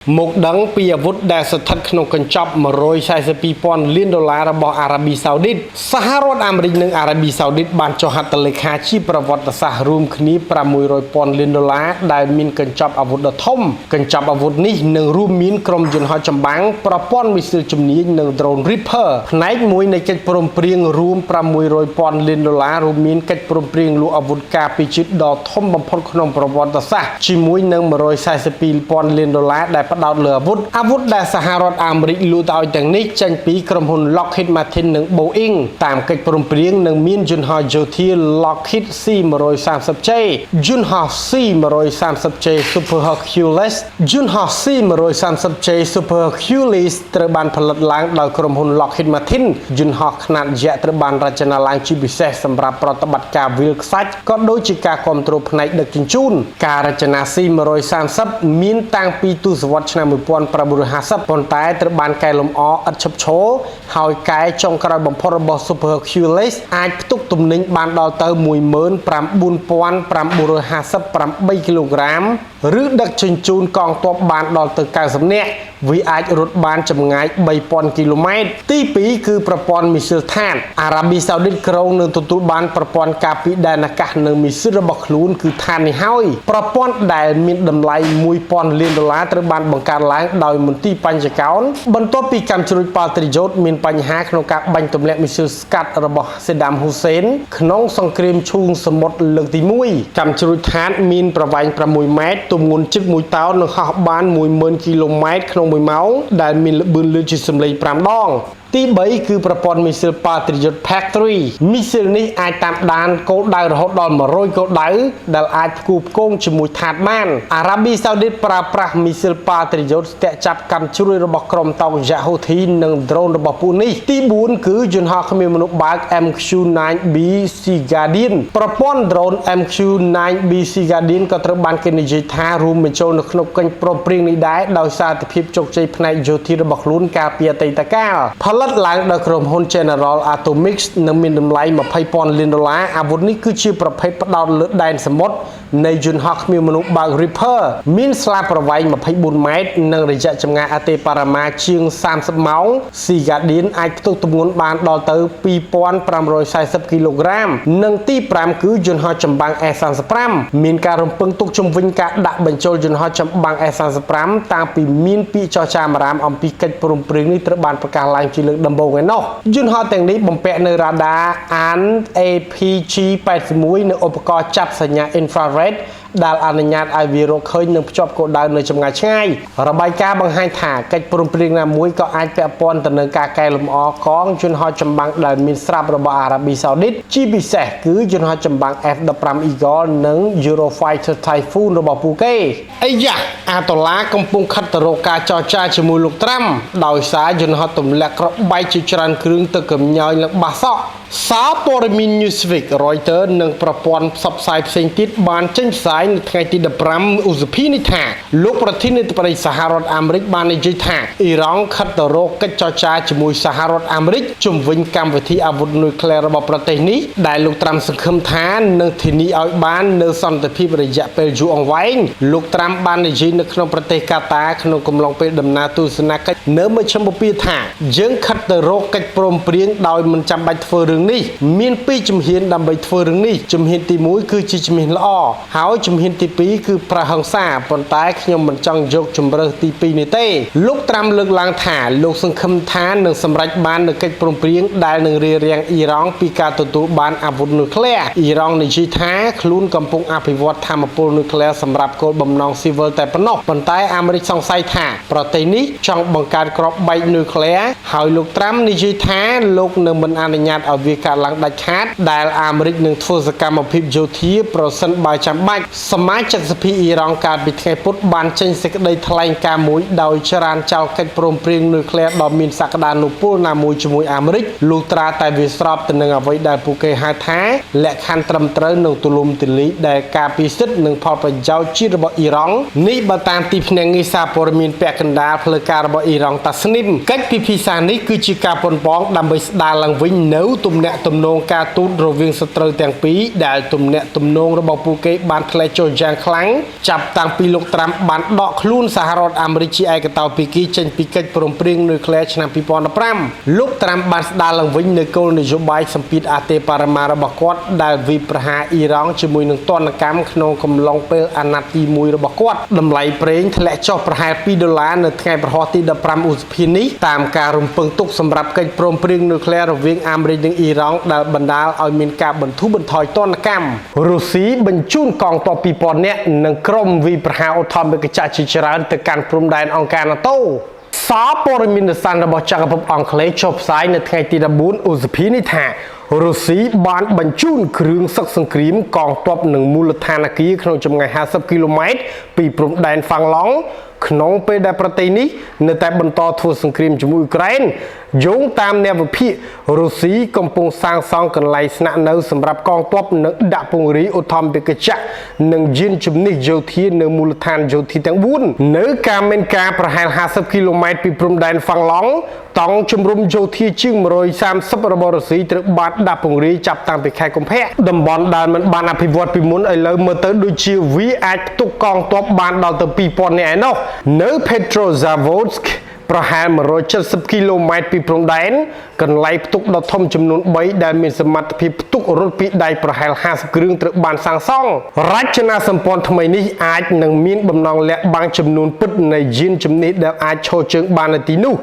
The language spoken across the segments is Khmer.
មកដឹងពីអាវុធដែលស្ថិតក្នុងកញ្ចប់142,000លានដុល្លាររបស់អារ៉ាប៊ីសាអូឌីតសហរដ្ឋអាមេរិកនិងអារ៉ាប៊ីសាអូឌីតបានចុះហត្ថលេខាជាប្រវត្តិសាស្ត្ររួមគ្នា600,000លានដុល្លារដែលមានកញ្ចប់អាវុធដ៏ធំកញ្ចប់អាវុធនេះនឹងរួមមានក្រុមយន្តហោះចម្បាំងប្រព័ន្ធមីស៊ីលជំនាញនិង drone Reaper ផ្នែកមួយនៃកិច្ចព្រមព្រៀងរួម600,000លានដុល្លាររួមមានកិច្ចព្រមព្រៀងលក់អាវុធការពារជាតិដ៏ធំបំផុតក្នុងប្រវត្តិសាស្ត្រជាមួយនឹង142,000លានដុល្លារដែលផ្ដោតលើអាវុធអាវុធដែលសហរដ្ឋអាមេរិកលក់ទៅឲ្យទាំងនេះចេញពីក្រុមហ៊ុន Lockheed Martin និង Boeing តាមកិច្ចព្រមព្រៀងនឹងមានយន្តហោះយោធា Lockheed C-130J យន្តហោះ C-130J Super Hercules យន្តហោះ C-130J Super Hercules ត្រូវបានផលិតឡើងដោយក្រុមហ៊ុន Lockheed Martin យន្តហោះខ្នាតយក្សត្រូវបានរចនាឡើងជាពិសេសសម្រាប់ប្រតិបត្តិការវាលខ្សាច់ក៏ដូចជាការគ្រប់គ្រងផ្នែកដឹកជញ្ជូនការរចនា C-130 មានតាំងពីទសវត្សរ៍ឆ្នាំ1950ប៉ុន្តែត្រូវបានកែលម្អឥតឈប់ឈរហើយកែចុងក្រោយបំផុតរបស់ Super Hercules អាចផ្ទុកទំនិញបានដល់ទៅ19,958គីឡូក្រាមឬដឹកជញ្ជូនកងទ័ពបានដល់ទៅ90នាក់វាអាចរត់បានចម្ងាយ3000គីឡូម៉ែត្រទី2គឺប្រព័ន្ធមីស៊ីល THAAD អារ៉ាប៊ីសាអូឌីតក្រុងនឹងទទួលបានប្រព័ន្ធការពារដែនអាកាសនិងមីស៊ីលរបស់ខ្លួនគឺ THAAD នេះហើយប្រព័ន្ធដែលមានតម្លៃ1000លានដុល្លារត្រូវបានបង្កើតឡើងដោយមន្ទីរបញ្ចកោណបន្ទាប់ពីកាំជ្រួចប៉ាត្រីយ៉ូតមានបញ្ហាក្នុងការបាញ់ទម្លាក់មីស៊ីលស្កាត់របស់សេដាមហ៊ូសេនក្នុងសង្គ្រាមឈូងសមុទ្រលើកទី1កាំជ្រួច THAAD មានប្រវែង6ម៉ែត្រទម្ងន់ជិត1តោននិងហោះបាន10000គីឡូម៉ែត្រក្នុង1ម៉ោងដែលមានល្បឿនលឿនជាសម្លេង5ដងទី3គឺប្រព័ន្ធមីស៊ីល Patriot PAC-3 មីស៊ីលនេះអាចតាមដានគោលដៅរហូតដល់100គោលដៅដែលអាចផ្គូផ្គងជាមួយ THAAD បានអារ៉ាប៊ីសាអូឌីតប្រើប្រាស់មីស៊ីល Patriot ស្ទាក់ចាប់កាំជ្រួចរបស់ក្រុមតោកយ៉ាហូធីនិង drone របស់ពួកនេះទី4គឺយន្តហោះគ្មានមនុស្សបើក MQ-9B Sea Guardian ប្រព័ន្ធ drone MQ-9B Sea Guardian ក៏ត្រូវបានគេនិយាយថារួមបញ្ចូលនៅក្នុងកិច្ចព្រមព្រៀងនេះដែរដោយសារតែភាពជោគជ័យផ្នែកយោធារបស់ខ្លួនកាលពីអតីតកាលផលិតឡើងដោយក្រុមហ៊ុន General Atomics និងមានតម្លៃ20,000លានដុល្លារអាវុធនេះគឺជាប្រភេទផ្ដោតលើដែនសមុទ្រនៃយន្តហោះគ្មានមនុស្សបើក Reaper មានស្លាបប្រវែង24ម៉ែត្រនិងរយៈចម្ងាយអតិបរមាជាង30ម៉ោង Sea Guardian អាចផ្ទុកទម្ងន់បានដល់ទៅ2540គីឡូក្រាមនិងទី5គឺយន្តហោះចម្បាំង F-35 មានការរំពឹងទុកជំវិញការដាក់បញ្ចូលយន្តហោះចម្បាំង F-35 តាំងពីមានពាក្យចចាមអារាមអំពីកិច្ចព្រមព្រៀងនេះត្រូវបានប្រកាសឡើងជាលើកដំបូងឯណោះយន្តហោះទាំងនេះបំពាក់នៅរ៉ាដា AN/APG 81និងឧបករណ៍ចាប់សញ្ញា infrared ដែលអនុញ្ញាតឲ្យវារកឃើញនិងភ្ជាប់គោលដៅនៅចម្ងាយឆ្ងាយរបាយការណ៍បង្ហាញថាកិច្ចព្រមព្រៀងណាមួយក៏អាចពាក់ព័ន្ធទៅនឹងការកែលម្អកងយន្តហោះចម្បាំងដែលមានស្រាប់របស់អារ៉ាប៊ីសាអូឌីតជាពិសេសគឺយន្តហោះចម្បាំង F-15 Eagle និង Eurofighter Typhoon របស់ពួកគេអីយ៉ាអាតូឡាកំពុងខិតទៅរកការចរចាជាមួយលោកត្រាំដោយសារយន្តហោះទម្លាក់គ្រាប់បែកជាច្រើនគ្រឿងទៅកំញើញនិងបាសក់សារព័ត៌មាន Newsweek Reuters និងប្រព័ន្ធផ្សព្វផ្សាយផ្សេងទៀតបានចេញផ្សាយនៅថ្ងៃទី15ឧសភានេះថាលោកប្រធានាធិបតីសហរដ្ឋអាមេរិកបាននិយាយថាអ៊ីរ៉ង់ខិតទៅរកកិច្ចចរចាជាមួយសហរដ្ឋអាមេរិកជំវិញកម្មវិធីអាវុធនុយក្លេអ៊ែររបស់ប្រទេសនេះដែលលោកត្រាំសង្ឃឹមថានឹងធានាឲ្យបាននូវសន្តិភាពរយៈពេលយូរអង្វែងលោកត្រាំបាននិយាយនៅក្នុងប្រទេសកាតាក្នុងកំឡុងពេលដំណើរទស្សនកិច្ចនៅមជ្ឈិមបូព៌ាថាយើងខិតទៅរកកិច្ចព្រមព្រៀងដោយមិនចាំបាច់ធ្វើរឿងនេះមានពីរជំហានដើម្បីធ្វើរឿងនេះជំហានទី1គឺជាជំហានល្អហើយជំហានទី2គឺប្រើហិង្សាប៉ុន្តែខ្ញុំមិនចង់យកជំរើសទី2នេះទេលោកត្រាំលើកឡើងថាលោកសង្ឃឹមថានឹងសម្រេចបាននូវកិច្ចព្រមព្រៀងដែលនឹងរារាំងអ៊ីរ៉ង់ពីការទទួលបានអាវុធនុយក្លេអ៊ែរអ៊ីរ៉ង់និយាយថាខ្លួនកំពុងអភិវឌ្ឍថាមពលនុយក្លេអ៊ែរសម្រាប់គោលបំណងស៊ីវិលតែប៉ុណ្ណោះប៉ុន្តែអាមេរិកសង្ស័យថាប្រទេសនេះចង់បង្កើតគ្រាប់បែកនុយក្លេអ៊ែរហើយលោកត្រាំនិយាយថាលោកនឹងមិនអនុញ្ញាតឲ្យវាកើតឡើងដាច់ខាតដែលអាមេរិកនឹងធ្វើសកម្មភាពយោធាប្រសិនបើចាំបាច់សមាជិកសភាអ៊ីរ៉ង់កាលពីថ្ងៃពុធបានចេញសេចក្តីថ្លែងការណ៍មួយដោយច្រានចោលកិច្ចព្រមព្រៀងនុយក្លេអ៊ែរដ៏មានសក្តានុពលណាមួយជាមួយអាមេរិកលុះត្រាតែវាស្របទៅនឹងអ្វីដែលពួកគេហៅថាលក្ខខណ្ឌត្រឹមត្រូវនិងទូលំទូលាយដែលការពារសិទ្ធិនិងផលប្រយោជន៍ជាតិរបស់អ៊ីរ៉ង់នេះបើតាមទីភ្នាក់ងារសារព័ត៌មានពាក់កណ្ដាលផ្លូវការរបស់អ៊ីរ៉ង់តាស្នីមកិច្ចពិភាក្សានេះគឺជាការប៉ុនប៉ងដើម្បីស្ដារឡើងវិញនូវទំ នាក់ទំនងការទូតរវាងសត្រូវទាំងពីរដែលទំនាក់ទំនងរបស់ពួកគេបានធ្លាក់ចុះយ៉ាងខ្លាំងចាប់តាំងពីលោកត្រាំបានដកខ្លួនសហរដ្ឋអាមេរិកជាឯកតោភាគីចេញពីកិច្ចព្រមព្រៀងនុយក្លេអ៊ែរឆ្នាំ2015លោកត្រាំបានស្ដារឡើងវិញនូវគោលនយោបាយសម្ពាធអធិបរមារបស់គាត់ដែលវាយប្រហារអ៊ីរ៉ង់ជាមួយនឹងទណ្ឌកម្មក្នុងកំឡុងពេលអាណត្តិទី1របស់គាត់តម្លៃប្រេងធ្លាក់ចុះប្រហែល2ដុល្លារនៅថ្ងៃព្រហស្បតិ៍ទី15ឧសភានេះតាមការរំពឹងទុកសម្រាប់កិច្ចព្រមព្រៀងនុយក្លេអ៊ែររវាងអាមេរិកនិងអ៊ីរ៉ង់ដែលបណ្ដាលឲ្យមានការបន្ធូរបន្ថយទណ្ឌកម្មរុស្ស៊ីបញ្ជូនកងទ័ព2000នាក់និងក្រុមវាយប្រហារឧទ្ធម្ភាគចក្រជាច្រើនទៅកាន់ព្រំដែនអង្គការ NATO សារព័ត៌មានសាស្ត្ររបស់ចក្រភពអង់គ្លេសចុះផ្សាយនៅថ្ងៃទី14ឧសភានេះថារុស្ស៊ីបានបញ្ជូនគ្រឿងសឹកសង្គ្រាមកងទ័ពនិងមូលដ្ឋានអគារក្នុងចម្ងាយ50គីឡូម៉ែត្រពីព្រំដែនហ្វាំងឡង់ក្នុងពេលដែលប្រទេសនេះនៅតែបន្តធ្វើសង្គ្រាមជាមួយអ៊ុយក្រែនយោងតាមអ្នកវិភាគរុស្ស៊ីកំពុងសាងសង់កន្លែងស្នាក់នៅសម្រាប់កងទ័ពនិងដាក់ពង្រាយឧទ្ធម្ភាគចក្រនិងយានជំនិះយោធានៅមូលដ្ឋានយោធាទាំង4នៅកាមេនការប្រហែល50គីឡូម៉ែត្រពីព្រំដែនហ្វាំងឡង់តង់ជំរំយោធាជាង130របស់រុស្ស៊ីត្រូវបានដាក់ពង្រាយចាប់តាំងពីខែកុម្ភៈតំបន់ដែលមិនបានអភិវឌ្ឍពីមុនឥឡូវមើលទៅដូចជាវាអាចផ្ទុកកងទ័ពបានដល់ទៅ2000នាក់ឯណោះនៅ Petrozavodsk ប្រហែល170គីឡូម៉ែត្រពីព្រំដែនកន្លែងផ្ទុកដ៏ធំចំនួន3ដែលមានសមត្ថភាពផ្ទុករថពីដៃប្រហែល50គ្រឿងត្រូវបានសាងសង់រចនាសម្ព័ន្ធថ្មីនេះអាចនឹងមានបំណងលាក់បាំងចំនួនពិតនៃយានជំនិះដែលអាចឈរជើងបាននៅទីនោះ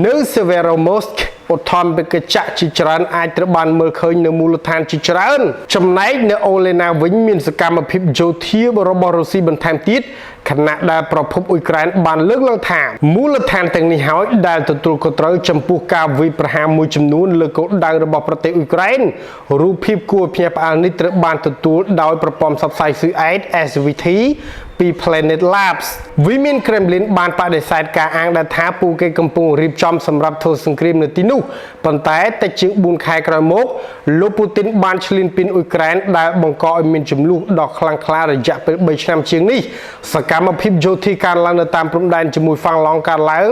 នៅ Severomorsk ឧទ្ធម្ភាគចក្រជាច្រើនអាចត្រូវបានមើលឃើញនៅមូលដ្ឋានជាច្រើនចំណែកនៅអូឡេណាវិញមានសកម្មភាពយោធារបស់រុស្ស៊ីបន្ថែមទៀតខណៈដែលប្រភពអ៊ុយក្រែនបានលើកឡើងថាមូលដ្ឋានទាំងនេះហើយដែលទទួលខុសត្រូវចំពោះការវាយប្រហារមួយចំនួនលើគោលដៅរបស់ប្រទេសអ៊ុយក្រែនរូបភាពគួរឲ្យភ្ញាក់ផ្អើលនេះត្រូវបានទទួលដោយប្រព័ន្ធផ្សព្វផ្សាយស៊ុយអែត SVT ពី Planet Labs វិមាន Kremlin បានបដិសេធការអាងដែលថាពួកគេកំពុងរៀបចំសម្រាប់ធ្វើសង្គ្រាមនៅទីនោះប៉ុន្តែតិចជាង4ខែក្រោយមកលោកពូទីនបានឈ្លានពានអ៊ុយក្រែនដែលបង្កឲ្យមានជម្លោះដ៏ខ្លាំងក្លារយៈពេល3ឆ្នាំជាងនេះសកម្មភាពយោធាកើនឡើងនៅតាមព្រំដែនជាមួយហ្វាំងឡង់កើនឡើង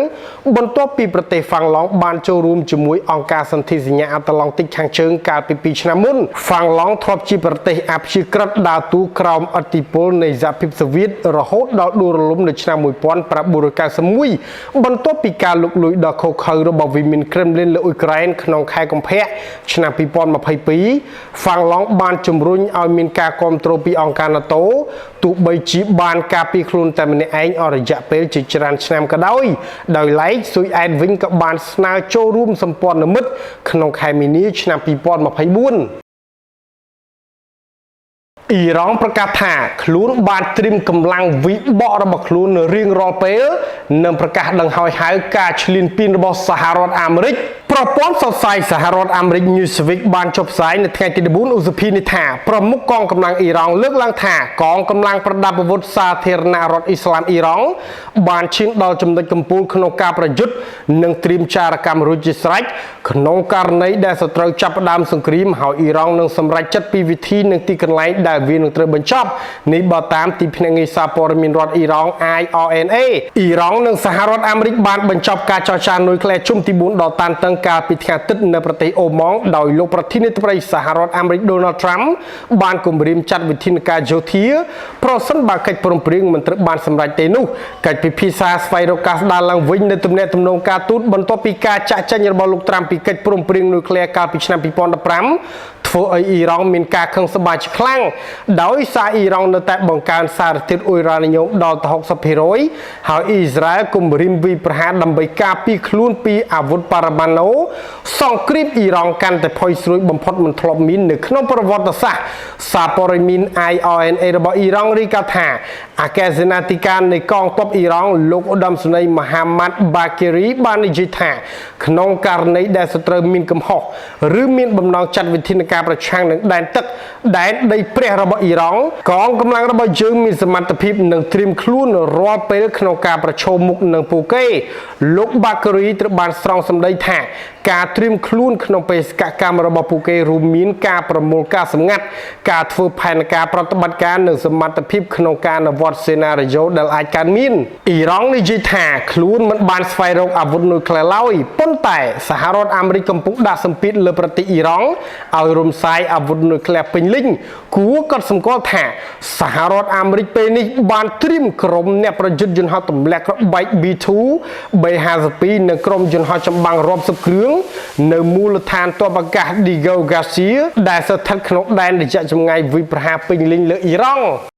បន្ទាប់ពីប្រទេសហ្វាំងឡង់បានចូលរួមជាមួយអង្គការសន្ធិសញ្ញាអាត្លង់តិកខាងជើងកាលពី2ឆ្នាំមុនហ្វាំងឡង់ធ្លាប់ជាប្រទេសអព្យាក្រឹតដើរតួក្រោមឥទ្ធិពលនៃសហភាពសូវៀតរហូតដល់ដួលរលំនៅឆ្នាំ1991បន្ទាប់ពីការលុកលុយដ៏ឃោរឃៅរបស់វិមានក្រេមលីនលើអ៊ុយក្រែនក្នុងខែកុម្ភៈឆ្នាំ2022ហ្វាំងឡង់បានជំរុញឲ្យមានការគ្រប់គ្រងពីអង្គការ NATO ទោះបីជាបានការពារខ្លួនតែម្នាក់ឯងអស់រយៈពេលជាច្រើនឆ្នាំក៏ដោយដោយឡែកស៊ុយអែតវិញក៏បានស្នើចូលរួមសម្ព័ន្ធមិត្តក្នុងខែមីនាឆ្នាំ2024អ៊ីរ៉ង់ប្រកាសថាខ្លួនបានត្រៀមកម្លាំងវិបករបស់ខ្លួននៅរៀងរាល់ពេលនិងប្រកាសដឹងហើយហៅការឈ្លានពានរបស់សហរដ្ឋអាមេរិកប្រព័ន្ធផ្សព្វផ្សាយសហរដ្ឋអាមេរិក Newsweek បានចុះផ្សាយនៅថ្ងៃទី14ឧសភានេះថាប្រមុខកងកម្លាំងអ៊ីរ៉ង់លើកឡើងថាកងកម្លាំងប្រដាប់អាវុធសាធារណរដ្ឋអ៊ីស្លាមអ៊ីរ៉ង់បានឈានដល់ចំណុចកំពូលក្នុងការប្រយុទ្ធនិងត្រៀមចារកម្មរួចជាស្រេចក្នុងករណីដែលសត្រូវចាប់ផ្ដើមសង្គ្រាមហើយអ៊ីរ៉ង់នឹងសម្រេចចិត្តពីវិធីនិងទីកន្លែងដែលវានឹងត្រូវបញ្ចប់នេះបើតាមទីភ្នាក់ងារសារព័ត៌មានរដ្ឋអ៊ីរ៉ង់ IRNA អ៊ីរ៉ង់និងសហរដ្ឋអាមេរិកបានបញ្ចប់ការចរចានុយក្លេអ៊ែរជុំទី4ដ៏តានតឹងកាលពីថ្ងៃអាទិត្យនៅប្រទេសអូម៉ង់ដោយលោកប្រធានាធិបតីសហរដ្ឋអាមេរិក Donald Trump បានគម្រាមចាត់វិធានការយោធាប្រសិនបើកិច្ចព្រមព្រៀងមិនត្រូវបានសម្រេចទេនោះកិច្ចពិភាក្សាស្វែងរកការស្ដារឡើងវិញនៅទំនាក់ទំនងការទូតបន្ទាប់ពីការចាក់ចែងរបស់លោកត្រាំពីកិច្ចព្រមព្រៀងនុយក្លេអ៊ែរកាលពីឆ្នាំ2015ធ្វើឲ្យអ៊ីរ៉ង់មានការខឹងសម្បារជាខ្លាំងដោយសារអ៊ីរ៉ង់នៅតែបង្កើនសារធាតុអ៊ុយរ៉ានីញ៉ូមដល់ទៅ60%ហើយអ៊ីស្រាអែលគំរាមវាយប្រហារដើម្បីការពារខ្លួនពីអាវុធប៉ារ៉ាម៉ាណូសង្គ្រាមអ៊ីរ៉ង់កាន់តែផុយស្រួយបំផុតមិនធ្លាប់មាននៅក្នុងប្រវត្តិសាស្ត្រសារព័ត៌មាន IRNA របស់អ៊ីរ៉ង់រាយការណ៍ថាអគ្គសេនាធិការនៃកងទ័ពអ៊ីរ៉ង់លោកឧត្តមសេនីយ៍មហាម៉ាត់បាគីរីបាននិយាយថាក្នុងករណីដែលសត្រូវមានកំហុសឬមានបំណងចាត់វិធាន ការប្រឆាំងនឹងដែនទឹកដែនដីព្រះរបស់អ៊ីរ៉ង់កងកម្លាំងរបស់យើងមានសមត្ថភាពនិងត្រៀមខ្លួនរាល់ពេលក្នុងការប្រឈមមុខនឹងពួកគេលោកបាការីត្រូវបានស្រង់សម្ដីថាការត្រៀមខ្លួនក្នុងបេសកកម្មរបស់ពួកគេរួមមានការប្រមូលការសម្ងាត់ការធ្វើផែនការប្រតិបត្តិការនិងសមត្ថភាពក្នុងការអនុវត្តសេណារីយ៉ូដែលអាចកើតមានអ៊ីរ៉ង់និយាយថាខ្លួនមិនបានស្វែងរកអាវុធនុយក្លេអ៊ែរឡើយប៉ុន្តែសហរដ្ឋអាមេរិកកំពុងដាក់សម្ពាធលើប្រទេសអ៊ីរ៉ង់ឲ្យរំសាយអាវុធនុយក្លេអ៊ែរពេញលេញគួរកត់សម្គាល់ថាសហរដ្ឋអាមេរិកពេលនេះបានត្រៀមក្រុមអ្នកប្រយុទ្ធយន្តហោះទម្លាក់គ្រាប់បែក B2 B52 និងក្រុមយន្តហោះចម្បាំងរាប់សិបគ្រឿងនៅមូលដ្ឋានទ័ពអាកាស Diego Garcia ដែលស្ថិតក្នុងដែនរយៈចម្ងាយវាយប្រហារពេញលេញលើអ៊ីរ៉ង់។